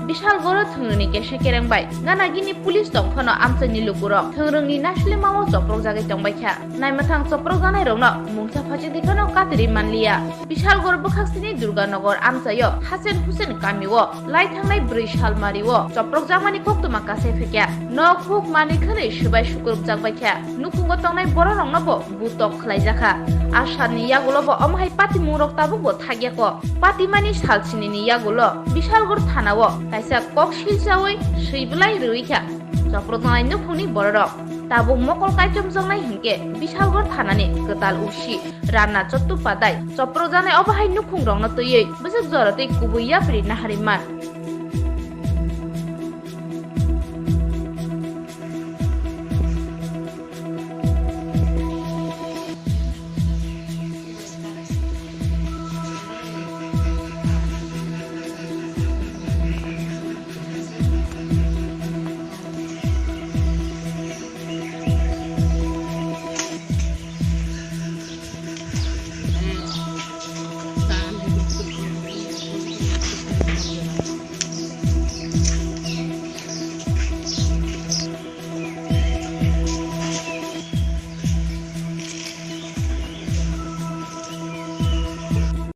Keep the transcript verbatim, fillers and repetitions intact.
Bishalgoro thwngrwngni kesa kereng bai gana gini police tong phano amchaini lukurok thwngrwngni naislemao choprokjagwi tongbaikha. Naimwthang choprokjaknairokno mungsa phaisingdi phano katirwi manliya. Bishalgor bwkhaksini Durganagar amchaio Hasen Husen kamio lai thangnai bwrwi salmario choprokjakmani koktwma kasai phaikha. Nok huk manwi khwnwi swbai sukurupjakbaikha. Nukhungo tongnai bororoknobo butok khlaijakha. Asalni yagulobo omohai patimungrok tabukbo thakyakho. Patimani salsinini yagulo Bishalgor thanao kaisa kok silchaui swi bwlai rwikha choprokjaknai nukhungni bororok. Tabuk mokol kaichomjaknai hinkhe Bishalgor thanani kwtal O C Ranna Chattopadhyay choprokjaknai obohai nukhungrokno twiwi bwswk jora twi kubui yapri naharwi man.